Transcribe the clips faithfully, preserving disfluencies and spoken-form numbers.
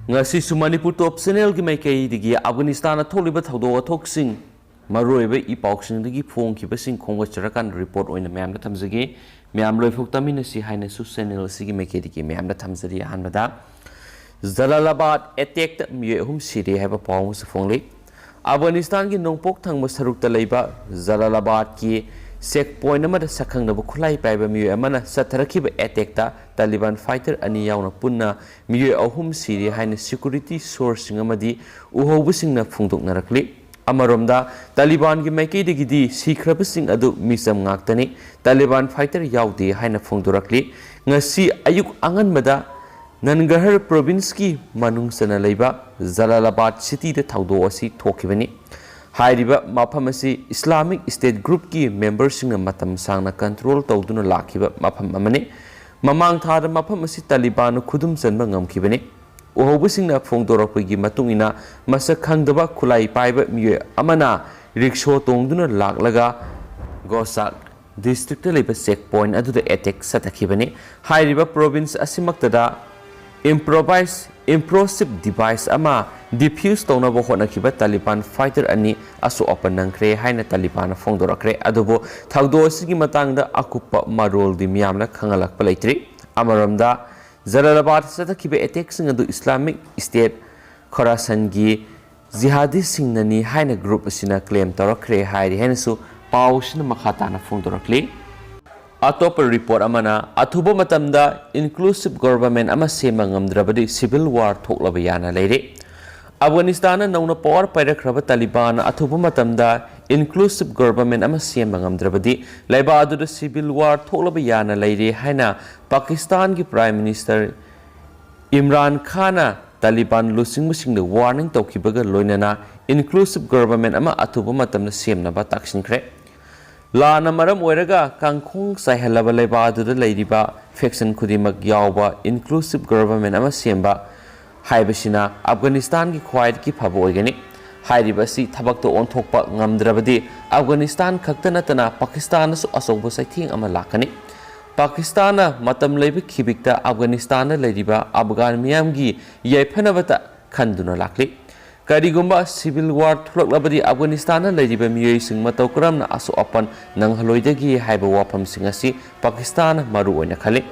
ꯉꯁꯤꯁꯨ ꯃꯅꯤꯄꯨꯔ ꯇꯣꯞ ꯆꯦꯅꯦꯜꯒꯤ ꯃꯥꯏꯀꯩꯗꯒꯤ ꯑꯐꯒꯥꯅꯤꯁꯇꯥꯟꯗ ꯊꯣꯛꯂꯤꯕ ꯊꯧꯗꯣꯛ ꯋꯥꯊꯣꯛꯁꯤꯡ, ꯃꯔꯨꯑꯣꯏꯕ ꯏ ꯄꯥꯎꯁꯤꯡꯗꯒꯤ ꯐꯣꯡꯈꯤꯕꯁꯤꯡ ꯈꯣꯝꯒꯠꯆꯔꯀꯥꯟꯗ ꯔꯤꯄꯣꯔꯠ ꯑꯣꯏꯅ ꯃꯌꯥꯝꯗ ꯊꯝꯖꯒꯦ꯫ ꯃꯌꯥꯝ ꯂꯣꯏꯐꯥꯎ ꯇꯥꯃꯤꯟꯅꯁꯤ ꯍꯥꯏꯅꯁꯨ ꯆꯦꯅꯦꯜ ꯑꯁꯤꯒꯤ ꯃꯥꯏꯀꯩꯗꯒꯤ ꯃꯌꯥꯝꯗ ꯊꯝꯖꯔꯤ꯫ ꯑꯍꯥꯟꯕꯗ ꯖꯂꯥꯂꯥꯕꯥꯗ ꯑꯦꯇꯦꯛꯇ ꯃꯤꯑꯣꯏ ꯑꯍꯨꯝ ꯁꯤꯔꯦ ꯍꯥꯏꯕ ꯄꯥꯎ ꯑꯃꯁꯨ ꯐꯣꯡꯂꯤ꯫ ꯑꯐꯒꯥꯅꯤꯁꯇꯥꯟꯒꯤ ꯅꯣꯡꯄꯣꯛ ꯊꯪꯕ ꯁꯔꯨꯛꯇ ꯂꯩꯕ ꯖꯂꯥꯂꯥꯕꯥꯗꯀꯤ ꯆꯦꯛ ꯄꯣꯏꯟꯠ ꯑꯃꯗ ꯁꯛꯈꯪꯅꯕ ꯈꯨꯠꯂꯥꯏ ꯄꯥꯏꯕ ꯃꯤꯑꯣꯏ ꯑꯃꯅ ꯆꯠꯊꯔꯛꯈꯤꯕ ꯑꯦꯇꯦꯛꯇ ꯇꯥꯂꯤꯕꯥꯟ ꯐꯥꯏꯇꯔ ꯑꯅꯤ ꯌꯥꯎꯅ ꯄꯨꯟꯅ ꯃꯤꯑꯣꯏ ꯑꯍꯨꯝ ꯁꯤꯔꯦ ꯍꯥꯏꯅ ꯁꯦꯀ꯭ꯌꯨꯔꯤꯇꯤ ꯁꯣꯔꯁꯁꯤꯡ ꯑꯃꯗꯤ ꯎꯍꯧꯕꯁꯤꯡꯅ ꯐꯣꯡꯗꯣꯛꯅꯔꯛꯂꯤ꯫ ꯑꯃꯔꯣꯝꯗ, ꯇꯥꯂꯤꯕꯥꯟꯒꯤ ꯃꯥꯏꯀꯩꯗꯒꯤꯗꯤ ꯁꯤꯈ꯭ꯔꯕꯁꯤꯡ ꯑꯗꯨ ꯃꯤꯆꯝ ꯉꯥꯛꯇꯅꯤ, ꯇꯥꯂꯤꯕꯥꯟ ꯐꯥꯏꯇꯔ ꯌꯥꯎꯗꯦ ꯍꯥꯏꯅ ꯐꯣꯡꯗꯣꯔꯛꯂꯤ꯫ ꯉꯁꯤ ꯑꯌꯨꯛ ꯑꯉꯟꯕꯗ ꯅꯟꯒꯔꯍꯔ ꯄ꯭ꯔꯣꯚꯤꯟꯁꯀꯤ ꯃꯅꯨꯡ ꯆꯟꯅ ꯂꯩꯕ ꯖꯂꯥꯂꯥꯕꯥꯗ ꯁꯤꯇꯤꯗ ꯊꯧꯗꯣꯛ ꯑꯁꯤ ꯊꯣꯛꯈꯤꯕꯅꯤ꯫ ꯍꯥꯏꯔꯤꯕ ꯃꯐꯝ ꯑꯁꯤ ꯏꯁꯂꯥꯃꯤꯛ ꯁ꯭ꯇꯦꯠ ꯒ꯭ꯔꯨꯞꯀꯤ ꯃꯦꯝꯕꯔꯁꯤꯡꯅ ꯃꯇꯝ ꯁꯥꯡꯅ ꯀꯟꯇ꯭ꯔꯣꯜ ꯇꯧꯗꯨꯅ ꯂꯥꯛꯈꯤꯕ ꯃꯐꯝ ꯑꯃꯅꯤ꯫ ꯃꯃꯥꯡ ꯊꯥꯗ ꯃꯐꯝ ꯑꯁꯤ ꯇꯥꯂꯤꯕꯥꯟꯅ ꯈꯨꯗꯨꯝ ꯆꯟꯕ ꯉꯝꯈꯤꯕꯅꯤ꯫ ꯎꯍꯧꯕꯁꯤꯡꯅ ꯐꯣꯡꯗꯣꯔꯛꯄꯒꯤ ꯃꯇꯨꯡ ꯏꯟꯅ, ꯃꯁꯛ ꯈꯪꯗꯕ ꯈꯨꯠꯂꯥꯏ ꯄꯥꯏꯕ ꯃꯤꯑꯣꯏ ꯑꯃꯅ ꯔꯤꯛꯁꯣ ꯇꯣꯡꯗꯨꯅ ꯂꯥꯛꯂꯒ ꯒꯣꯁꯥꯛ ꯗꯤꯁꯇ꯭ꯔꯤꯛꯇ ꯂꯩꯕ ꯆꯦꯛ ꯄꯣꯏꯟꯠ ꯑꯗꯨꯗ ꯑꯦꯇꯦꯛ ꯆꯠꯊꯈꯤꯕꯅꯤ꯫ ꯍꯥꯏꯔꯤꯕ ꯄ꯭ꯔꯣꯚꯤꯟꯁ ꯑꯁꯤꯃꯛꯇꯗ ꯏꯝꯄ꯭ꯔꯣꯚꯥꯏꯁ, ꯏꯝꯄ꯭ꯂꯣꯁꯤꯚ ꯗꯤꯚꯥꯏꯁ ꯑꯃ ꯗꯤꯐ꯭ꯌꯨꯁ ꯇꯧꯅꯕ ꯍꯣꯠꯅꯈꯤꯕ ꯇꯥꯂꯤꯕꯥꯟ ꯐꯥꯏꯇꯔ ꯑꯅꯤ ꯑꯁꯣꯛ ꯑꯄꯟ ꯅꯪꯈ꯭ꯔꯦ ꯍꯥꯏꯅ ꯇꯥꯂꯤꯕꯥꯟꯅ ꯐꯣꯡꯗꯣꯔꯛꯈ꯭ꯔꯦ꯫ ꯑꯗꯨꯕꯨ ꯊꯧꯗꯣꯛ ꯑꯁꯤꯒꯤ ꯃꯇꯥꯡꯗ ꯑꯀꯨꯞꯄ ꯃꯔꯣꯜꯗꯤ ꯃꯤꯌꯥꯝꯅ ꯈꯪꯍꯜꯂꯛꯄ ꯂꯩꯇ꯭ꯔꯤ꯫ ꯑꯃꯔꯣꯝꯗ, ꯖꯂꯥꯂꯥꯕꯥꯗ ꯆꯠꯊꯈꯤꯕ ꯑꯦꯇꯦꯛꯁꯤꯡ ꯑꯗꯨ ꯏꯁꯂꯥꯃꯤꯛ ꯁ꯭ꯇꯦꯠ ꯈꯣꯔꯥꯁꯟꯒꯤ ꯖꯤꯍꯥꯗꯤꯁꯁꯤꯡꯅꯅꯤ ꯍꯥꯏꯅ ꯒ꯭ꯔꯨꯞ ꯑꯁꯤꯅ ꯀ꯭ꯂꯦꯝ ꯇꯧꯔꯛꯈ꯭ꯔꯦ ꯍꯥꯏꯔꯤ ꯍꯥꯏꯅꯁꯨ ꯄꯥꯎ ꯑꯁꯤꯅ ꯃꯈꯥ ꯇꯥꯅ ꯐꯣꯡꯗꯣꯔꯛꯂꯤ꯫ ꯑꯇꯣꯞꯄ ꯔꯤꯄꯣꯔꯠ ꯑꯃꯅ, ꯑꯊꯨꯕ ꯃꯇꯝꯗ ꯏꯟꯀ꯭ꯂꯨꯁꯤꯚ ꯒꯣꯚꯔꯟꯃꯦꯟꯠ ꯑꯃ ꯁꯦꯝꯕ ꯉꯝꯗ꯭ꯔꯕꯗꯤ ꯁꯤꯚꯤꯜ ꯋꯥꯔ ꯊꯣꯛꯂꯕ ꯌꯥꯅ ꯂꯩꯔꯦ꯫ ꯑꯐꯒꯥꯅꯤꯁꯇꯥꯟꯅ ꯅꯧꯅ ꯄꯥꯋꯔ ꯄꯥꯏꯔꯛꯈ꯭ꯔꯕ ꯇꯥꯂꯤꯕꯥꯟꯅ ꯑꯊꯨꯕ ꯃꯇꯝꯗ ꯏꯟꯀ꯭ꯂꯨꯁꯤꯚ ꯒꯣꯚꯔꯟꯃꯦꯟꯠ ꯑꯃ ꯁꯦꯝꯕ ꯉꯝꯗ꯭ꯔꯕꯗꯤ ꯂꯩꯕꯥꯛ ꯑꯗꯨꯗ ꯁꯤꯚꯤꯜ ꯋꯥꯔ ꯊꯣꯛꯂꯕ ꯌꯥꯅ ꯂꯩꯔꯦ ꯍꯥꯏꯅ ꯄꯥꯀꯤꯁꯇꯥꯟꯒꯤ ꯄ꯭ꯔꯥꯏꯝ ꯃꯤꯅꯤꯁꯇꯔ ꯏꯝꯔꯥꯟ ꯈꯥꯟꯅ ꯇꯥꯂꯤꯕꯥꯟ ꯂꯨꯆꯤꯡꯕꯁꯤꯡꯗ ꯋꯥꯔꯅꯤꯡ ꯇꯧꯈꯤꯕꯒ ꯂꯣꯏꯅꯅ ꯏꯟꯀ꯭ꯂꯨꯁꯤꯚ ꯒꯣꯚꯔꯟꯃꯦꯟꯠ ꯑꯃ ꯑꯊꯨꯕ ꯃꯇꯝꯗ ꯁꯦꯝꯅꯕ ꯇꯥꯛꯁꯤꯟꯈ꯭ꯔꯦ꯫ ꯂꯥꯟꯅ ꯃꯔꯝ ꯑꯣꯏꯔꯒ ꯀꯥꯡꯈꯣꯡ ꯆꯥꯏꯍꯜꯂꯕ ꯂꯩꯕꯥꯛ ꯑꯗꯨꯗ ꯂꯩꯔꯤꯕ ꯐꯦꯛꯁꯟ ꯈꯨꯗꯤꯡꯃꯛ ꯌꯥꯎꯕ ꯏꯟꯀ꯭ꯂꯨꯁꯤꯚ ꯒꯣꯚꯔꯟꯃꯦꯟꯠ ꯑꯃ ꯁꯦꯝꯕ ꯍꯥꯏꯕꯁꯤꯅ ꯑꯐꯒꯥꯅꯤꯁꯇꯥꯟꯒꯤ ꯈ꯭ꯋꯥꯏꯗꯒꯤ ꯐꯕ ꯑꯣꯏꯒꯅꯤ꯫ ꯍꯥꯏꯔꯤꯕ ꯑꯁꯤ ꯊꯕꯛꯇ ꯑꯣꯟꯊꯣꯛꯄ ꯉꯝꯗ꯭ꯔꯕꯗꯤ ꯑꯐꯒꯥꯅꯤꯁꯇꯥꯟ ꯈꯛꯇ ꯅꯠꯇꯅ ꯄꯥꯀꯤꯁꯇꯥꯟꯗꯁꯨ ꯑꯆꯧꯕ ꯆꯩꯊꯦꯡ ꯑꯃ ꯂꯥꯛꯀꯅꯤ꯫ ꯄꯥꯀꯤꯁꯇꯥꯟꯅ ꯃꯇꯝ ꯂꯩꯕ ꯈꯤꯕꯤꯛꯇ ꯑꯐꯒꯥꯅꯤꯁꯇꯥꯟꯗ ꯂꯩꯔꯤꯕ ꯑꯐꯒꯥꯟ ꯃꯤꯌꯥꯝꯒꯤ ꯌꯥꯏꯐꯅꯕꯇ ꯈꯟꯗꯨꯅ ꯂꯥꯛꯂꯤ꯫ ꯀꯔꯤꯒꯨꯝꯕ civil war ꯊꯣꯛꯂꯛꯂꯕꯗꯤ ꯑꯐꯒꯥꯅꯤꯁꯇꯥꯟꯗ ꯂꯩꯔꯤꯕ ꯃꯤꯑꯣꯏꯁꯤꯡ ꯃꯇꯧ ꯀꯔꯝꯅ ꯑꯁꯣꯛ ꯑꯄꯟ ꯅꯪꯍꯜꯂꯣꯏꯗꯒꯦ ꯍꯥꯏꯕ ꯋꯥꯐꯝꯁꯤꯡ ꯑꯁꯤ ꯄꯥꯀꯤꯁꯇꯥꯟꯅ ꯃꯔꯨ ꯑꯣꯏꯅ ꯈꯜꯂꯤ꯫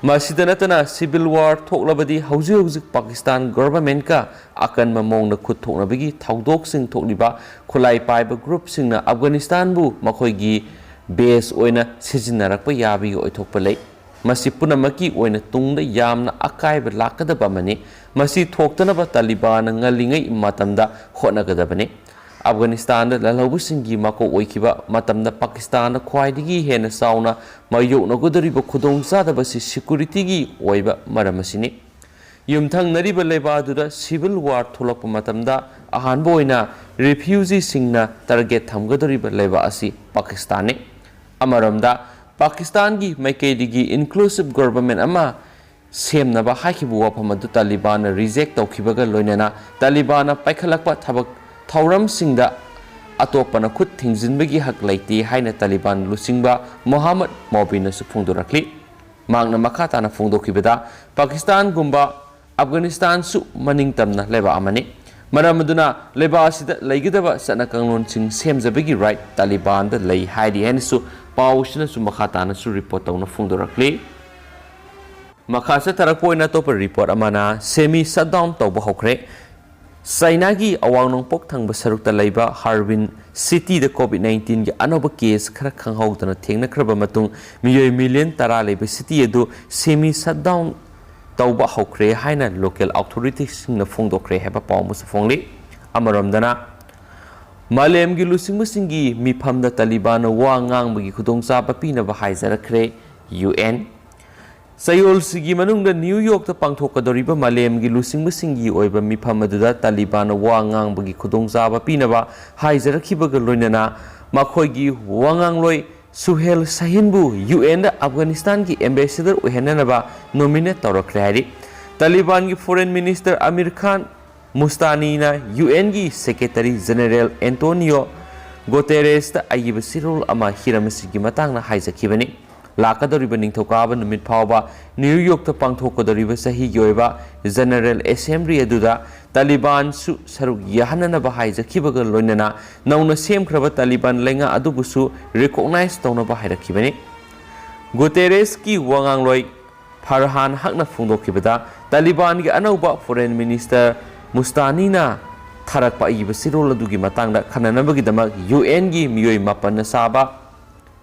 ꯃꯁꯤꯗ ꯅꯠꯇꯅ, civil war ꯊꯣꯛꯂꯕꯗꯤ ꯍꯧꯖꯤꯛ ꯍꯧꯖꯤꯛ ꯄꯥꯀꯤꯁꯇꯥꯟ governmentꯀ ꯑꯀꯟꯕ ꯃꯑꯣꯡꯗ ꯈꯨꯠ ꯊꯣꯛꯅꯕꯒꯤ ꯊꯧꯗꯣꯛꯁꯤꯡ ꯊꯣꯛꯂꯤꯕ ꯈꯨꯠꯂꯥꯏ ꯄꯥꯏꯕ groupꯁꯤꯡꯅ ꯑꯐꯒꯥꯅꯤꯁꯇꯥꯟꯕꯨ ꯃꯈꯣꯏꯒꯤ base ꯑꯣꯏꯅ ꯁꯤꯖꯤꯟꯅꯔꯛꯄ ꯌꯥꯕꯒꯤ ꯑꯣꯏꯊꯣꯛꯄ ꯂꯩ꯫ ꯃꯁꯤ ꯄꯨꯝꯅꯃꯛꯀꯤ ꯑꯣꯏꯅ ꯇꯨꯡꯗ ꯌꯥꯝꯅ ꯑꯀꯥꯏꯕ ꯂꯥꯛꯀꯗꯕ ꯑꯃꯅꯤ꯫ ꯃꯁꯤ ꯊꯣꯛꯇꯅꯕ ꯇꯥꯂꯤꯕꯥꯟꯅ ꯉꯜꯂꯤꯉꯩ ꯃꯇꯝꯗ ꯍꯣꯠꯅꯒꯗꯕꯅꯤ꯫ ꯑꯐꯒꯥꯅꯤꯁꯇꯥꯟꯗ ꯂꯥꯜꯍꯧꯕꯁꯤꯡꯒꯤ ꯃꯀꯣꯛ ꯑꯣꯏꯈꯤꯕ ꯃꯇꯝꯗ ꯄꯥꯀꯤꯁꯇꯥꯟꯅ ꯈ꯭ꯋꯥꯏꯗꯒꯤ ꯍꯦꯟꯅ ꯆꯥꯎꯅ ꯃꯥꯌꯣꯛꯅꯒꯗꯧꯔꯤꯕ ꯈꯨꯗꯣꯡꯆꯥꯗꯕ ꯑꯁꯤ securityꯒꯤ ꯑꯣꯏꯕ ꯃꯔꯝ ꯑꯁꯤꯅꯤ꯫ ꯌꯨꯝꯊꯪꯅꯔꯤꯕ ꯂꯩꯕꯥꯛ ꯑꯗꯨꯗ civil war ꯊꯣꯛꯂꯛꯄ ꯃꯇꯝꯗ ꯑꯍꯥꯟꯕ ꯑꯣꯏꯅ refugeeꯁꯤꯡꯅ target ꯊꯝꯒꯗꯧꯔꯤꯕ ꯂꯩꯕꯥꯛ ꯑꯁꯤ ꯄꯥꯀꯤꯁꯇꯥꯟꯅꯤ꯫ ꯑꯃꯔꯣꯝꯗ, ꯄꯥꯀꯤꯁꯇꯥꯟꯒꯤ ꯃꯥꯏꯀꯩꯗꯒꯤ inclusive government ꯑꯃ ꯁꯦꯝꯅꯕ ꯍꯥꯏꯈꯤꯕ ꯋꯥꯐꯝ ꯑꯗꯨ ꯇꯥꯂꯤꯕꯥꯟꯅ reject ꯇꯧꯈꯤꯕꯒ ꯂꯣꯏꯅꯅ ꯇꯥꯂꯤꯕꯥꯟꯅ ꯄꯥꯏꯈꯠꯂꯛꯄ ꯊꯕꯛ ꯊꯧꯔꯝꯁꯤꯡꯗ ꯑꯇꯣꯞꯄꯅ ꯈꯨꯠ ꯊꯤꯡꯖꯤꯟꯕꯒꯤ ꯍꯛ ꯂꯩꯇꯦ ꯍꯥꯏꯅ ꯇꯥꯂꯤꯕꯥꯟ ꯂꯨꯆꯤꯡꯕ ꯃꯣꯍꯝꯃꯗ ꯃꯣꯕꯤꯅꯁꯨ ꯐꯣꯡꯗꯣꯔꯛꯂꯤ꯫ ꯃꯍꯥꯛꯅ ꯃꯈꯥ ꯇꯥꯅ ꯐꯣꯡꯗꯣꯛꯈꯤꯕꯗ, ꯄꯥꯀꯤꯁꯇꯥꯟꯒꯨꯝꯕ ꯑꯐꯒꯥꯅꯤꯁꯇꯥꯟꯁꯨ ꯃꯅꯤꯡ ꯇꯝꯅ ꯂꯩꯕꯥꯛ ꯑꯃꯅꯤ꯫ ꯃꯔꯝ ꯑꯗꯨꯅ ꯂꯩꯕꯥꯛ ꯑꯁꯤꯗ ꯂꯩꯒꯗꯕ ꯆꯠꯅ ꯀꯥꯡꯂꯣꯟꯁꯤꯡ ꯁꯦꯝꯖꯕꯒꯤ right ꯇꯥꯂꯤꯕꯥꯟꯗ ꯂꯩ ꯍꯥꯏꯔꯤ ꯍꯥꯏꯅꯁꯨ ꯄꯥꯎ ꯑꯁꯤꯅꯁꯨ ꯃꯈꯥ ꯇꯥꯅꯁꯨ report ꯇꯧꯅ ꯐꯣꯡꯗꯣꯔꯛꯂꯤ꯫ ꯃꯈꯥ ꯆꯠꯊꯔꯛꯄ ꯑꯣꯏꯅ ꯑꯇꯣꯞꯄ report ꯑꯃꯅ semi shutdown ꯇꯧꯕ ꯍꯧꯈ꯭ꯔꯦ꯫ ꯆꯥꯏꯅꯥꯒꯤ ꯑꯋꯥꯡ ꯅꯣꯡꯄꯣꯛ ꯊꯪꯕ ꯁꯔꯨꯛꯇ ꯂꯩꯕ Harbin cityꯗ COVID nineteenꯒꯤ ꯑꯅꯧꯕ case ꯈꯔ ꯈꯪꯍꯧꯗꯅ ꯊꯦꯡꯅꯈ꯭ꯔꯕ ꯃꯇꯨꯡ, ꯃꯤꯑꯣꯏ million ꯇꯔꯥ ꯂꯩꯕ city ꯑꯗꯨ semi shutdown ꯇꯧꯕ ꯍꯧꯈ꯭ꯔꯦ ꯍꯥꯏꯅ local authorityꯁꯤꯡꯅ ꯐꯣꯡꯗꯣꯛꯈ꯭ꯔꯦ ꯍꯥꯏꯕ ꯄꯥꯎ ꯑꯃꯁꯨ ꯐꯣꯡꯂꯤ꯫ ꯑꯃꯔꯣꯝꯗꯅ, ꯃꯥꯂꯦꯝꯒꯤ ꯂꯨꯆꯤꯡꯕꯁꯤꯡꯒꯤ ꯃꯤꯐꯝꯗ ꯇꯥꯂꯤꯕꯥꯟꯅ ꯋꯥ ꯉꯥꯡꯕꯒꯤ ꯈꯨꯗꯣꯡꯆꯥꯕ ꯄꯤꯅꯕ ꯍꯥꯏꯖꯔꯛꯈ꯭ꯔꯦ UN꯫ ꯆꯌꯣꯜꯁꯤꯒꯤ ꯃꯅꯨꯡꯗ New Yorkꯇ ꯄꯥꯡꯊꯣꯛꯀꯗꯧꯔꯤꯕ ꯃꯥꯂꯦꯝꯒꯤ ꯂꯨꯆꯤꯡꯕꯁꯤꯡꯒꯤ ꯑꯣꯏꯕ ꯃꯤꯐꯝ ꯑꯗꯨꯗ ꯇꯥꯂꯤꯕꯥꯟꯅ ꯋꯥ ꯉꯥꯡꯕꯒꯤ ꯈꯨꯗꯣꯡꯆꯥꯕ ꯄꯤꯅꯕ ꯍꯥꯏꯖꯔꯛꯈꯤꯕꯒ ꯂꯣꯏꯅꯅ ꯃꯈꯣꯏꯒꯤ ꯋꯥꯉꯥꯡꯂꯣꯏ ꯁꯨꯍꯦꯜ ꯁꯥꯍꯤꯟꯕꯨ UNꯗ ꯑꯐꯒꯥꯅꯤꯁꯇꯥꯟꯒꯤ ambassador ꯑꯣꯏꯍꯟꯅꯅꯕ nominate ꯇꯧꯔꯛꯈ꯭ꯔꯦ ꯍꯥꯏꯔꯤ꯫ ꯇꯥꯂꯤꯕꯥꯟꯒꯤ foreign minister ꯑꯃꯤꯔ ꯈꯥꯟ ꯃꯨꯁꯇꯥꯅꯤꯅ UNꯒꯤ Secretary General Antonio Guterresꯇ ꯑꯏꯕ ꯆꯦꯔꯣꯜ ꯑꯃ ꯍꯤꯔꯝ ꯑꯁꯤꯒꯤ ꯃꯇꯥꯡꯗ ꯍꯥꯏꯖꯈꯤꯕꯅꯤ꯫ ꯂꯥꯛꯀꯗꯧꯔꯤꯕ ꯅꯤꯡꯊꯧꯀꯥꯕ ꯅꯨꯃꯤꯠ ꯐꯥꯎꯕ ꯅ꯭ꯌꯨ ꯌꯣꯔꯛꯇ ꯄꯥꯡꯊꯣꯛꯀꯗꯧꯔꯤꯕ ꯆꯍꯤꯒꯤ ꯑꯣꯏꯕ ꯖꯦꯅꯔꯦꯜ ꯑꯦꯁꯦꯝꯕ꯭ꯂꯤ ꯑꯗꯨꯗ ꯇꯥꯂꯤꯕꯥꯟꯁꯨ ꯁꯔꯨꯛ ꯌꯥꯍꯟꯅꯅꯕ ꯍꯥꯏꯖꯈꯤꯕꯒ ꯂꯣꯏꯅꯅ ꯅꯧꯅ ꯁꯦꯝꯈ꯭ꯔꯕ ꯇꯥꯂꯤꯕꯥꯟ ꯂꯩꯉꯥꯛ ꯑꯗꯨꯕꯨꯁꯨ ꯔꯤꯀꯣꯛꯅꯥꯏꯖ ꯇꯧꯅꯕ ꯍꯥꯏꯔꯛꯈꯤꯕꯅꯤ꯫ ꯒꯨꯇꯦꯔꯦꯁꯀꯤ ꯋꯥꯉꯥꯡꯂꯣꯏ ꯐꯔꯍꯥꯟ ꯍꯛꯅ ꯐꯣꯡꯗꯣꯛꯈꯤꯕꯗ, ꯇꯥꯂꯤꯕꯥꯟꯒꯤ ꯑꯅꯧꯕ ꯐꯣꯔꯦꯟ ꯃꯤꯅꯤꯁꯇꯔ ꯃꯨꯁꯇꯥꯅꯤꯅ ꯊꯥꯔꯛꯄ ꯑꯏꯕ ꯆꯦꯔꯣꯜ ꯑꯗꯨꯒꯤ ꯃꯇꯥꯡꯗ ꯈꯟꯅꯅꯕꯒꯤꯗꯃꯛ ꯌꯨ ꯑꯦꯟꯒꯤ ꯃꯤꯑꯣꯏ ꯃꯥꯄꯟꯅ ꯁꯥꯕ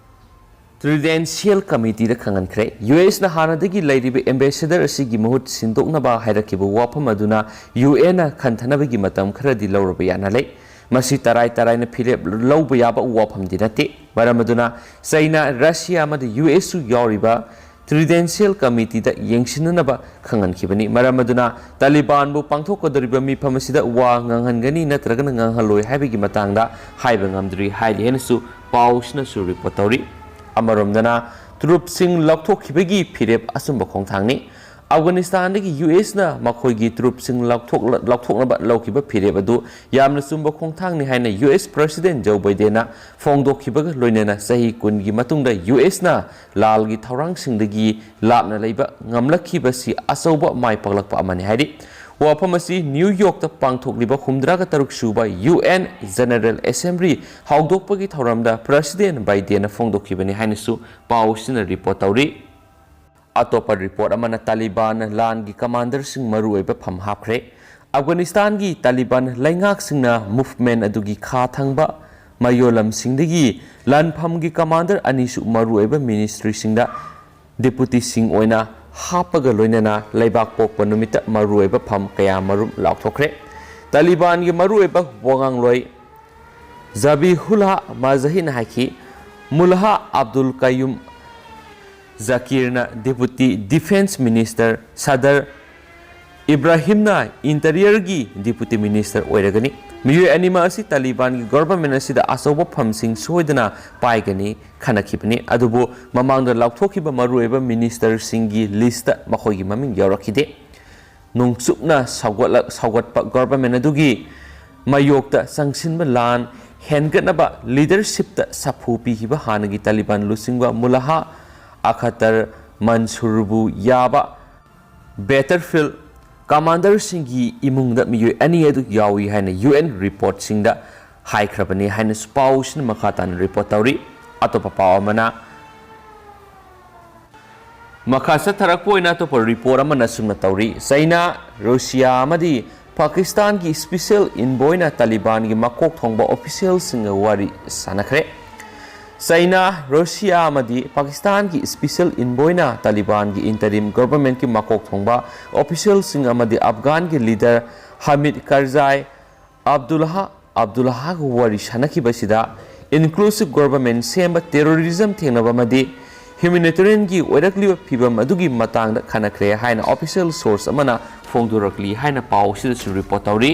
ꯇ꯭ꯔꯤꯗꯦꯟꯁꯤꯌꯦꯜ ꯀꯃꯤꯇꯤꯗ ꯈꯪꯍꯟꯈ꯭ꯔꯦ꯫ ꯌꯨ ꯑꯦꯁꯅ ꯍꯥꯟꯅꯗꯒꯤ ꯂꯩꯔꯤꯕ ꯑꯦꯝꯕꯦꯁꯦꯗꯔ ꯑꯁꯤꯒꯤ ꯃꯍꯨꯠ ꯁꯤꯟꯗꯣꯛꯅꯕ ꯍꯥꯏꯔꯛꯈꯤꯕ ꯋꯥꯐꯝ ꯑꯗꯨꯅ ꯌꯨ ꯑꯦꯟꯅ ꯈꯟꯊꯅꯕꯒꯤ ꯃꯇꯝ ꯈꯔꯗꯤ ꯂꯧꯔꯕ ꯌꯥꯅ ꯂꯩ꯫ ꯃꯁꯤ ꯇꯔꯥꯏ ꯇꯔꯥꯏꯅ ꯐꯤꯔꯦꯞ ꯂꯧꯕ ꯌꯥꯕ ꯋꯥꯐꯝꯗꯤ ꯅꯠꯇꯦ꯫ ꯃꯔꯝ ꯑꯗꯨꯅ ꯆꯩꯅꯥ, ꯔꯁꯤꯌꯥ ꯑꯃꯗꯤ ꯌꯨ ꯑꯦꯁꯁꯨ ꯌꯥꯎꯔꯤꯕ ꯇ꯭ꯔꯤꯗꯦꯟꯁꯤꯌꯦꯜ ꯀꯃꯤꯇꯤꯗ ꯌꯦꯡꯁꯤꯟꯅꯅꯕ ꯈꯪꯍꯟꯈꯤꯕꯅꯤ꯫ ꯃꯔꯝ ꯑꯗꯨꯅ ꯇꯥꯂꯤꯕꯥꯟꯕꯨ ꯄꯥꯡꯊꯣꯛꯀꯗꯧꯔꯤꯕ ꯃꯤꯐꯝ ꯑꯁꯤꯗ ꯋꯥ ꯉꯥꯡꯍꯟꯒꯅꯤ ꯅꯠꯇ꯭ꯔꯒꯅ ꯉꯥꯡꯍꯜꯂꯣꯏ ꯍꯥꯏꯕꯒꯤ ꯃꯇꯥꯡꯗ ꯍꯥꯏꯕ ꯉꯝꯗ꯭ꯔꯤ ꯍꯥꯏꯔꯤ ꯍꯥꯏꯅꯁꯨ ꯄꯥꯎꯁꯤꯅꯁꯨ ꯔꯤꯄꯣꯔꯠ ꯇꯧꯔꯤ꯫ ꯑꯃꯔꯣꯝꯗꯅ ꯇ꯭ꯔꯨꯞꯁꯤꯡ ꯂꯧꯊꯣꯛꯈꯤꯕꯒꯤ ꯐꯤꯔꯦꯞ ꯑꯆꯨꯝꯕ ꯈꯣꯡꯊꯥꯡꯅꯤ꯫ ꯑꯐꯒꯥꯅꯤꯁꯇꯥꯟꯗꯒꯤ ꯌꯨ ꯑꯦꯁꯅ ꯃꯈꯣꯏꯒꯤ ꯇ꯭ꯔꯨꯞꯁꯤꯡ ꯂꯧꯊꯣꯛ-, ꯂꯧꯊꯣꯛꯅꯕ ꯂꯧꯈꯤꯕ ꯐꯤꯔꯦꯞ ꯑꯗꯨ ꯌꯥꯝꯅ ꯆꯨꯝꯕ ꯈꯣꯡꯊꯥꯡꯅꯤ ꯍꯥꯏꯅ ꯌꯨ ꯑꯦꯁ ꯄ꯭ꯔꯁꯤꯗꯦꯟ ꯖꯣ ꯕꯥꯏꯗꯦꯟꯅ ꯐꯣꯡꯗꯣꯛꯈꯤꯕꯒ ꯂꯣꯏꯅꯅ ꯆꯍꯤ ꯀꯨꯟꯒꯤ ꯃꯇꯨꯡꯗ ꯌꯨ ꯑꯦꯁꯅ ꯂꯥꯜꯒꯤ ꯊꯧꯔꯥꯡꯁꯤꯡꯗꯒꯤ ꯂꯥꯞꯅ ꯂꯩꯕ ꯉꯝꯂꯛꯈꯤꯕꯁꯤ ꯑꯆꯧꯕ ꯃꯥꯏ ꯄꯥꯛꯂꯛꯄ ꯑꯃꯅꯤ ꯍꯥꯏꯔꯤ꯫ ꯋꯥꯐꯝ ꯑꯁꯤ ꯅ꯭ꯌꯨ ꯌꯣꯔꯛꯇ ꯄꯥꯡꯊꯣꯛꯂꯤꯕ ꯍꯨꯝꯗ꯭ꯔꯥꯒ ꯇꯔꯨꯛ ꯁꯨꯕ ꯌꯨ ꯑꯦꯟ ꯖꯦꯅꯔꯦꯜ ꯑꯦꯁꯦꯝꯕ꯭ꯂꯤ ꯍꯧꯗꯣꯛꯄꯒꯤ ꯊꯧꯔꯝꯗ ꯄ꯭ꯔꯁꯤꯗꯦꯟ ꯕꯥꯏꯗꯦꯟꯅ ꯐꯣꯡꯗꯣꯛꯈꯤꯕꯅꯤ ꯍꯥꯏꯅꯁꯨ ꯄꯥꯎꯁꯤꯅ ꯔꯤꯄꯣꯔꯠ ꯇꯧꯔꯤ꯫ ꯑꯇꯣꯞꯄ ꯔꯤꯄꯣꯔꯠ ꯑꯃꯅ ꯇꯥꯂꯤꯕꯥꯟꯅ ꯂꯥꯟꯒꯤ ꯀꯃꯥꯟꯗꯔꯁꯤꯡ ꯃꯔꯨꯑꯣꯏꯕ ꯐꯝ ꯍꯥꯞꯈ꯭ꯔꯦ꯫ ꯑꯐꯒꯥꯅꯤꯁꯇꯥꯟꯒꯤ ꯇꯥꯂꯤꯕꯥꯟ ꯂꯩꯉꯥꯛꯁꯤꯡꯅ ꯃꯨꯚꯃꯦꯟ ꯑꯗꯨꯒꯤ ꯈꯥ ꯊꯪꯕ ꯃꯌꯣꯜꯂꯝꯁꯤꯡꯗꯒꯤ ꯂꯥꯟꯐꯝꯒꯤ ꯀꯃꯥꯟꯗꯔ ꯑꯅꯤꯁꯨ ꯃꯔꯨꯑꯣꯏꯕ ꯃꯤꯅꯤꯁꯇ꯭ꯔꯤꯁꯤꯡꯗ ꯗꯤꯄꯨꯇꯤꯁꯤꯡ ꯑꯣꯏꯅ ꯍꯥꯞꯄꯒ ꯂꯣꯏꯅꯅ ꯂꯩꯕꯥꯛ ꯄꯣꯛꯄ ꯅꯨꯃꯤꯠꯇ ꯃꯔꯨꯑꯣꯏꯕ ꯐꯝ ꯀꯌꯥ ꯃꯔꯨꯝ ꯂꯥꯎꯊꯣꯛꯈ꯭ꯔꯦ꯫ ꯇꯥꯂꯤꯕꯥꯟꯒꯤ ꯃꯔꯨꯑꯣꯏꯕ ꯋꯥꯉꯥꯡꯂꯣꯏ ꯖꯕꯤꯍꯨꯜꯂꯥ ꯃꯖꯥꯍꯤꯅ ꯍꯥꯏꯈꯤ, ꯃꯨꯜꯂꯥꯍ ꯑꯕꯗꯨꯜ ꯀꯌꯨꯝ ꯖꯀꯤꯔꯅ ꯗꯤꯄꯨꯇꯤ ꯗꯤꯐꯦꯟꯁ ꯃꯤꯅꯤꯁꯇꯔ, ꯁꯗꯔ ꯏꯕ꯭ꯔꯥꯍꯤꯝꯅ ꯏꯟꯇꯤꯔꯤꯌꯔꯒꯤ ꯗꯤꯄꯨꯇꯤ ꯃꯤꯅꯤꯁꯇꯔ ꯑꯣꯏꯔꯒꯅꯤ꯫ ꯃꯤꯑꯣꯏ ꯑꯅꯤꯃꯛ ꯑꯁꯤ ꯇꯥꯂꯤꯕꯥꯟꯒꯤ ꯒꯣꯚꯔꯟꯃꯦꯟꯠ ꯑꯁꯤꯗ ꯑꯆꯧꯕ ꯐꯝꯁꯤꯡ ꯁꯣꯏꯗꯅ ꯄꯥꯏꯒꯅꯤ ꯈꯟꯅꯈꯤꯕꯅꯤ꯫ ꯑꯗꯨꯕꯨ ꯃꯃꯥꯡꯗ ꯂꯥꯎꯊꯣꯛꯈꯤꯕ ꯃꯔꯨꯑꯣꯏꯕ ꯃꯤꯅꯤꯁꯇꯔꯁꯤꯡꯒꯤ ꯂꯤꯁꯇ ꯃꯈꯣꯏꯒꯤ ꯃꯃꯤꯡ ꯌꯥꯎꯔꯛꯈꯤꯗꯦ꯫ ꯅꯣꯡꯆꯨꯞꯅ ꯁꯧꯒꯠꯂꯛ-, ꯁꯧꯒꯠꯄ ꯒꯣꯚꯔꯟꯃꯦꯟꯠ ꯑꯗꯨꯒꯤ ꯃꯥꯌꯣꯛꯇ ꯆꯪꯁꯤꯟꯕ ꯂꯥꯟ ꯍꯦꯟꯒꯠꯅꯕ ꯂꯤꯗꯔꯁꯤꯞꯇ ꯁꯥꯐꯨ ꯄꯤꯈꯤꯕ ꯍꯥꯟꯅꯒꯤ ꯇꯥꯂꯤꯕꯥꯟ ꯂꯨꯆꯤꯡꯕ ꯃꯨꯜꯂꯥꯍ ꯑꯈꯇꯔ ꯃꯟꯁꯨꯔꯕꯨ ꯌꯥꯕ ꯕꯦꯇꯔꯐꯤꯜ ꯀꯃꯥꯟꯗꯔꯁꯤꯡꯒꯤ ꯏꯃꯨꯡꯗ ꯃꯤꯑꯣꯏ ꯑꯅꯤ ꯑꯗꯨ ꯌꯥꯎꯏ ꯍꯥꯏꯅ ꯌꯨ ꯑꯦꯟ ꯔꯤꯄꯣꯔꯠꯁꯤꯡꯗ ꯍꯥꯏꯈ꯭ꯔꯕꯅꯤ ꯍꯥꯏꯅꯁꯨ ꯄꯥꯎꯁꯤꯅ ꯃꯈꯥ ꯇꯥꯅ ꯔꯤꯄꯣꯔꯠ ꯇꯧꯔꯤ꯫ ꯑꯇꯣꯞꯄ ꯄꯥꯎ ꯑꯃꯅ, ꯃꯈꯥ ꯆꯠꯊꯔꯛꯄ ꯑꯣꯏꯅ ꯑꯇꯣꯞꯄ ꯔꯤꯄꯣꯔꯠ ꯑꯃꯅ ꯑꯁꯨꯝꯅ ꯇꯧꯔꯤ: ꯆꯩꯅꯥ ꯔꯨꯁꯤꯌꯥ ꯑꯃꯗꯤ ꯄꯥꯀꯤꯁꯇꯥꯟꯒꯤ ꯁ꯭ꯄꯤꯁꯦꯜ ꯏꯟꯚꯣꯏꯅ ꯇꯥꯂꯤꯕꯥꯟꯒꯤ ꯃꯀꯣꯛ ꯊꯣꯡꯕ ꯑꯣꯐꯤꯁꯤꯌꯦꯜꯁꯤꯡꯒ ꯋꯥꯔꯤ ꯁꯥꯟꯅꯈ꯭ꯔꯦ꯫ ꯆꯩꯅꯥ, ꯔꯨꯁꯤꯌꯥ ꯑꯃꯗꯤ ꯄꯥꯀꯤꯁꯇꯥꯟꯒꯤ ꯁ꯭ꯄꯤꯁꯦꯜ ꯏꯟꯚꯣꯏꯅ ꯇꯥꯂꯤꯕꯥꯟꯒꯤ ꯏꯟꯇꯔꯤꯝ ꯒꯣꯚꯔꯟꯃꯦꯟꯠꯀꯤ ꯃꯀꯣꯛ ꯊꯣꯡꯕ ꯑꯣꯐꯤꯁꯤꯌꯦꯜꯁꯤꯡ ꯑꯃꯗꯤ ꯑꯐꯒꯥꯟꯒꯤ ꯂꯤꯗꯔ ꯍꯃꯤꯗ ꯀꯔꯖꯥꯏ ꯑꯕꯗꯨꯜꯂꯥꯍ ꯑꯕꯗꯨꯜꯂꯥꯍꯒ ꯋꯥꯔꯤ ꯁꯥꯟꯅꯈꯤꯕꯁꯤꯗ ꯏꯟꯀ꯭ꯂꯨꯁꯤꯚ ꯒꯣꯚꯔꯟꯃꯦꯟꯠ ꯁꯦꯝꯕ, ꯇꯦꯔꯣꯔꯤꯖꯝ ꯊꯦꯡꯅꯕ ꯑꯃꯗꯤ ꯍ꯭ꯌꯨꯃꯦꯅꯤꯇꯦꯔꯤꯌꯟꯒꯤ ꯑꯣꯏꯔꯛꯂꯤꯕ ꯐꯤꯚꯝ ꯑꯗꯨꯒꯤ ꯃꯇꯥꯡꯗ ꯈꯟꯅꯈ꯭ꯔꯦ ꯍꯥꯏꯅ ꯑꯣꯐꯤꯁꯤꯌꯦꯜ ꯁꯣꯔꯁ ꯑꯃꯅ ꯐꯣꯡꯗꯣꯔꯛꯂꯤ ꯍꯥꯏꯅ ꯄꯥꯎ ꯑꯁꯤꯗꯁꯨ ꯔꯤꯄꯣꯔꯠ ꯇꯧꯔꯤ꯫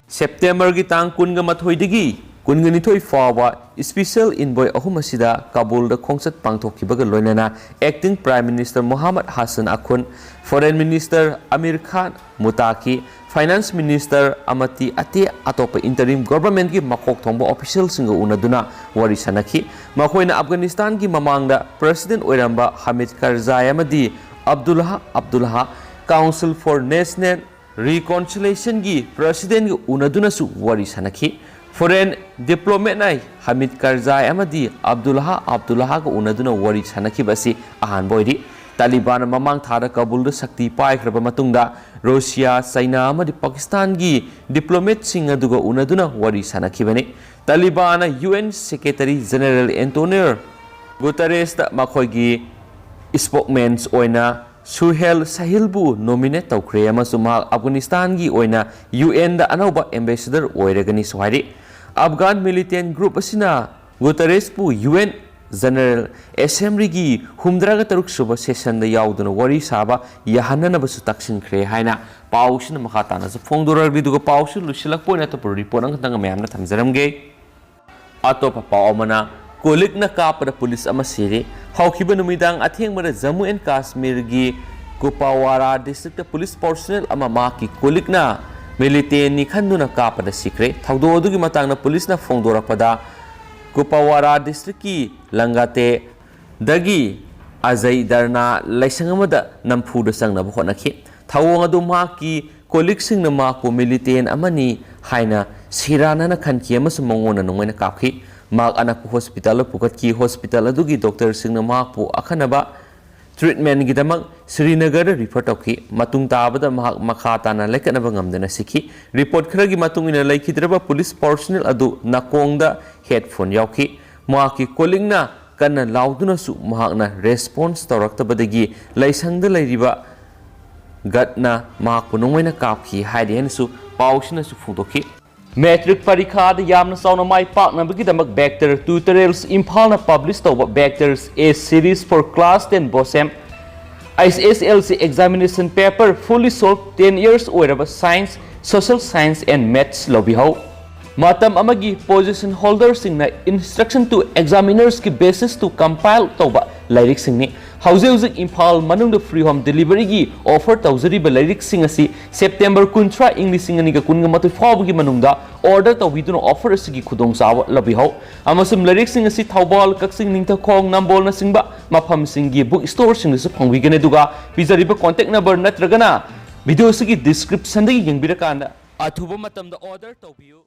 ꯁꯦꯞꯇꯦꯝꯕꯔꯒꯤ ꯇꯥꯡ ꯀꯨꯟꯒ ꯃꯥꯊꯣꯏꯗꯒꯤ ꯀꯨꯟꯒ ꯅꯤꯊꯣꯏ ꯐꯥꯎꯕ ꯁ꯭ꯄꯤꯁꯦꯜ ꯏꯟꯚꯣꯏ ꯑꯍꯨꯝ ꯑꯁꯤꯗ ꯀꯥꯕꯨꯜꯗ ꯈꯣꯡꯆꯠ ꯄꯥꯡꯊꯣꯛꯈꯤꯕꯒ ꯂꯣꯏꯅꯅ acting prime minister Mohammad Hassan Akhund, foreign minister Amir Khan Muttaqi, finance minister ꯑꯃꯗꯤ ꯑꯇꯩ ꯑꯇꯣꯞꯄ ꯏꯟꯇꯔꯤꯝ ꯒꯣꯚꯔꯟꯃꯦꯟꯠꯀꯤ ꯃꯀꯣꯛ ꯊꯣꯡꯕ ꯑꯣꯐꯤꯁꯤꯌꯦꯜꯁꯤꯡꯒ ꯎꯅꯗꯨꯅ ꯋꯥꯔꯤ ꯁꯥꯟꯅꯈꯤ꯫ ꯃꯈꯣꯏꯅ ꯑꯐꯒꯥꯅꯤꯁꯇꯥꯟꯒꯤ ꯃꯃꯥꯡꯗ ꯄ꯭ꯔꯦꯁꯤꯗꯦꯟꯠ ꯑꯣꯏꯔꯝꯕ ꯍꯃꯤꯗ ꯀꯔꯖꯥꯏ ꯑꯃꯗꯤ ꯑꯕꯗꯨꯜꯂꯥꯍ ꯑꯕꯗꯨꯜꯂꯥꯍ, ꯀꯥꯎꯟꯁꯤꯜ ꯐꯣꯔ ꯅꯦꯁꯅꯦꯜ ꯔꯤꯀꯣꯟꯁꯤꯂꯦꯁꯟꯒꯤ ꯄ꯭ꯔꯦꯁꯤꯗꯦꯟꯠꯒ ꯎꯅꯗꯨꯅꯁꯨ ꯋꯥꯔꯤ ꯁꯥꯟꯅꯈꯤ꯫ ꯐꯣꯔꯦꯟ ꯗꯤꯄ꯭ꯂꯣꯃꯦꯠꯅ ꯍꯃꯤꯗ ꯀꯔꯖꯥꯏ ꯑꯃꯗꯤ ꯑꯕꯗꯨꯜꯂꯥꯍ ꯑꯕꯗꯨꯜꯂꯥꯍꯒ ꯎꯅꯗꯨꯅ ꯋꯥꯔꯤ ꯁꯥꯟꯅꯈꯤꯕ ꯑꯁꯤ ꯑꯍꯥꯟꯕ ꯑꯣꯏꯔꯤ꯫ ꯇꯥꯂꯤꯕꯥꯟꯅ ꯃꯃꯥꯡ ꯊꯥꯗ ꯀꯥꯕꯨꯜꯗ ꯁꯛꯇꯤ ꯄꯥꯏꯈ꯭ꯔꯕ ꯃꯇꯨꯡꯗ ꯔꯨꯁꯤꯌꯥ, ꯆꯩꯅꯥ ꯑꯃꯗꯤ ꯄꯥꯀꯤꯁꯇꯥꯟꯒꯤ ꯗꯤꯄ꯭ꯂꯣꯃꯦꯠꯁꯤꯡ ꯑꯗꯨꯒ ꯎꯅꯗꯨꯅ ꯋꯥꯔꯤ ꯁꯥꯟꯅꯈꯤꯕꯅꯤ꯫ ꯇꯥꯂꯤꯕꯥꯟꯅ U N secretary general Antonio ꯒꯨꯇꯔꯦꯁꯇ ꯃꯈꯣꯏꯒꯤ ꯁ꯭ꯄꯣꯛꯃꯦꯟ ꯑꯣꯏꯅ ꯁꯨꯍꯦꯜ ꯁꯥꯍꯤꯜꯕꯨ ꯅꯣꯃꯤꯅꯦꯠ ꯇꯧꯈ꯭ꯔꯦ ꯑꯃꯁꯨꯡ ꯃꯍꯥꯛ ꯑꯐꯒꯥꯅꯤꯁꯇꯥꯟꯒꯤ ꯑꯣꯏꯅ ꯌꯨ ꯑꯦꯟꯗ ꯑꯅꯧꯕ ꯑꯦꯝꯕꯦꯁꯦꯗꯔ ꯑꯣꯏꯔꯒꯅꯤꯁꯨ ꯍꯥꯏꯔꯤ꯫ ꯑꯐꯒꯥꯟ ꯃꯤꯂꯤꯇꯦꯟ ꯒ꯭ꯔꯨꯞ ꯑꯁꯤꯅ ꯒꯨꯇꯔꯦꯁꯄꯨ ꯌꯨ ꯑꯦꯟ ꯖꯦꯅꯔꯦꯜ ꯑꯦꯁꯦꯝꯕ꯭ꯂꯤꯒꯤ ꯍꯨꯝꯗ꯭ꯔꯥꯒ ꯇꯔꯨꯛ ꯁꯨꯕ ꯁꯦꯁꯟꯗ ꯌꯥꯎꯗꯨꯅ ꯋꯥꯔꯤ ꯁꯥꯕ ꯌꯥꯍꯟꯅꯅꯕꯁꯨ ꯇꯛꯁꯤꯟꯈ꯭ꯔꯦ ꯍꯥꯏꯅ ꯄꯥꯎꯁꯤꯅ ꯃꯈꯥ ꯇꯥꯅꯁꯨ ꯐꯣꯡꯗꯣꯔꯛꯂꯤ꯫ ꯑꯗꯨꯒ ꯄꯥꯎꯁꯤ ꯂꯣꯏꯁꯤꯜꯂꯛꯄ ꯑꯣꯏꯅ ꯑꯇꯣꯞꯄ ꯔꯤꯄꯣꯔꯠ ꯑꯃꯈꯛꯇꯪꯒ ꯃꯌꯥꯝꯅ ꯊꯝꯖꯔꯝꯒꯦ꯫ ꯑꯇꯣꯞꯄ ꯄꯥꯎ ꯑꯃꯅ, ꯀꯣꯂꯤꯛꯅ ꯀꯥꯞꯄꯗ ꯄꯨꯂꯤꯁ ꯑꯃ ꯁꯤꯔꯦ꯫ ꯍꯧꯈꯤꯕ ꯅꯨꯃꯤꯗꯥꯡ ꯑꯊꯦꯡꯕꯗ ꯖꯝꯃꯨ ꯑꯦꯟ ꯀꯥꯁꯃꯤꯔꯒꯤ ꯀꯨꯄꯋꯥꯔꯥ ꯗꯤꯁꯇ꯭ꯔꯤꯛꯇ ꯄꯨꯂꯤꯁ ꯄꯔꯁꯣꯅꯦꯜ ꯑꯃ ꯃꯍꯥꯛꯀꯤ ꯀꯣꯂꯤꯛꯅ ꯃꯤꯂꯤꯇꯦꯟꯅꯤ ꯈꯟꯗꯨꯅ ꯀꯥꯞꯄꯗ ꯁꯤꯈ꯭ꯔꯦ꯫ ꯊꯧꯗꯣꯛ ꯑꯗꯨꯒꯤ ꯃꯇꯥꯡꯗ ꯄꯨꯂꯤꯁꯅ ꯐꯣꯡꯗꯣꯔꯛꯄꯗ, ꯀꯨꯄꯋꯥꯔꯥ ꯗꯤꯁꯇ꯭ꯔꯤꯛꯀꯤ ꯂꯪꯒꯥꯇꯦꯗꯒꯤ ꯑꯖꯩ ꯙꯔꯅꯥ ꯂꯥꯏꯁꯪ ꯑꯃꯗ ꯅꯝꯐꯨꯗ ꯆꯪꯅꯕ ꯍꯣꯠꯅꯈꯤ꯫ ꯊꯧꯑꯣꯡ ꯑꯗꯨ ꯃꯍꯥꯛꯀꯤ ꯀꯣꯂꯤꯛꯁꯤꯡꯅ ꯃꯍꯥꯛꯄꯨ ꯃꯤꯂꯤꯇꯦꯟ ꯑꯃꯅꯤ ꯍꯥꯏꯅ ꯁꯤꯔꯥꯟꯅꯅ ꯈꯟꯈꯤ ꯑꯃꯁꯨꯡ ꯃꯉꯣꯟꯗ ꯅꯣꯡꯃꯩꯅ ꯀꯥꯞꯈꯤ꯫ ꯃꯍꯥꯛ ꯑꯅꯛꯄ ꯍꯣꯁꯄꯤꯇꯥꯜꯗ ꯄꯨꯈꯠꯈꯤ꯫ ꯍꯣꯁꯄꯤꯇꯥꯜ ꯑꯗꯨꯒꯤ ꯗꯣꯛꯇꯔꯁꯤꯡꯅ ꯃꯍꯥꯛꯄꯨ ꯑꯈꯟꯅꯕ ꯇ꯭ꯔꯤꯠꯃꯦꯟꯒꯤꯗꯃꯛ ꯁ꯭ꯔꯤꯅꯒꯔꯗ ꯔꯤꯐꯔ ꯇꯧꯈꯤ꯫ ꯃꯇꯨꯡ ꯇꯥꯕꯗ ꯃꯍꯥꯛ ꯃꯈꯥ ꯇꯥꯅ ꯂꯥꯏꯀꯠꯅꯕ ꯉꯝꯗꯅ ꯁꯤꯈꯤ꯫ ꯔꯤꯄꯣꯔꯠ ꯈꯔꯒꯤ ꯃꯇꯨꯡ ꯏꯟꯅ, ꯂꯩꯈꯤꯗ꯭ꯔꯕ ꯄꯨꯂꯤꯁ ꯄꯥꯔꯁꯣꯅꯦꯜ ꯑꯗꯨ ꯅꯥꯀꯣꯡꯗ ꯍꯦꯗꯐꯣꯟ ꯌꯥꯎꯈꯤ꯫ ꯃꯍꯥꯛꯀꯤ ꯀꯣꯂꯤꯛꯅ ꯀꯟꯅ ꯂꯥꯎꯗꯨꯅꯁꯨ ꯃꯍꯥꯛꯅ ꯔꯦꯁꯄꯣꯟꯁ ꯇꯧꯔꯛꯇꯕꯗꯒꯤ ꯂꯥꯏꯁꯪꯗ ꯂꯩꯔꯤꯕ ꯒꯥꯔꯗꯅ ꯃꯍꯥꯛꯄꯨ ꯅꯣꯡꯃꯩꯅ ꯀꯥꯞꯈꯤ ꯍꯥꯏꯔꯤ ꯍꯥꯏꯅꯁꯨ ꯄꯥꯎꯁꯤꯅꯁꯨ ꯐꯣꯡꯗꯣꯛꯈꯤ꯫ ꯃꯦꯇ꯭ꯔꯤꯛ ꯄꯔꯤꯈꯥꯗ ꯌꯥꯝꯅ ꯆꯥꯎꯅ ꯃꯥꯏ ꯄꯥꯛꯅꯕꯒꯤꯗꯃꯛ Vector Tutorials ꯏꯝꯐꯥꯜꯅ ꯄꯕ꯭ꯂꯤꯁ ꯇꯧꯕ Vectors A Series for Class ten BOSEM H S L C Examination Paper Fully Solved ten years ꯑꯣꯏꯔꯕ Science, Social Science and Maths ꯂꯧꯕꯤꯍꯧ꯫ ꯃꯇꯝ ꯑꯃꯒꯤ ꯄꯣꯖꯤꯁꯟ ꯍꯣꯜꯗꯔꯁꯤꯡꯅ Instruction to Examiners ꯀꯤ basis to compile ꯇꯧꯕ ꯂꯥꯏꯔꯤꯛꯁꯤꯡꯅꯤ꯫ ꯍꯧꯖꯤꯛ ꯍꯧꯖꯤꯛ ꯏꯝꯐꯥꯜ ꯃꯅꯨꯡꯗ free home delivery ꯒꯤ offer ꯇꯧꯖꯔꯤꯕ ꯂꯥꯏꯔꯤꯛꯁꯤꯡ ꯑꯁꯤ September ꯀꯨꯟꯊ꯭ꯔꯥ, ꯏꯪ ꯂꯤꯁꯤꯡ ꯑꯅꯤꯒ ꯀꯨꯟꯒ ꯃꯥꯊꯣꯏ ꯐꯥꯎꯕꯒꯤ ꯃꯅꯨꯡꯗ order ꯇꯧꯕꯤꯗꯨꯅ offer ꯑꯁꯤꯒꯤ ꯈꯨꯗꯣꯡꯆꯥꯕ ꯂꯧꯕꯤꯍꯧ꯫ ꯑꯃꯁꯨꯡ ꯂꯥꯏꯔꯤꯛꯁꯤꯡ ꯑꯁꯤ ꯊꯧꯕꯥꯜ, ꯀꯛꯆꯤꯡ, ꯅꯤꯡꯊꯧꯈꯣꯡ, ꯅꯝꯕꯣꯜꯅꯆꯤꯡꯕ ꯃꯐꯝꯁꯤꯡꯒꯤ book store ꯁꯤꯡꯗꯁꯨ ꯐꯪꯕꯤꯒꯅꯤ꯫ ꯑꯗꯨꯒ ꯄꯤꯖꯔꯤꯕ contact number ꯅꯠꯇ꯭ꯔꯒꯅ video ꯑꯁꯤꯒꯤ description ꯗꯒꯤ ꯌꯦꯡꯕꯤꯔꯀꯥꯟꯗ ꯑꯊꯨꯕ ꯃꯇꯝꯗ order ꯇꯧꯕꯤꯌꯨ꯫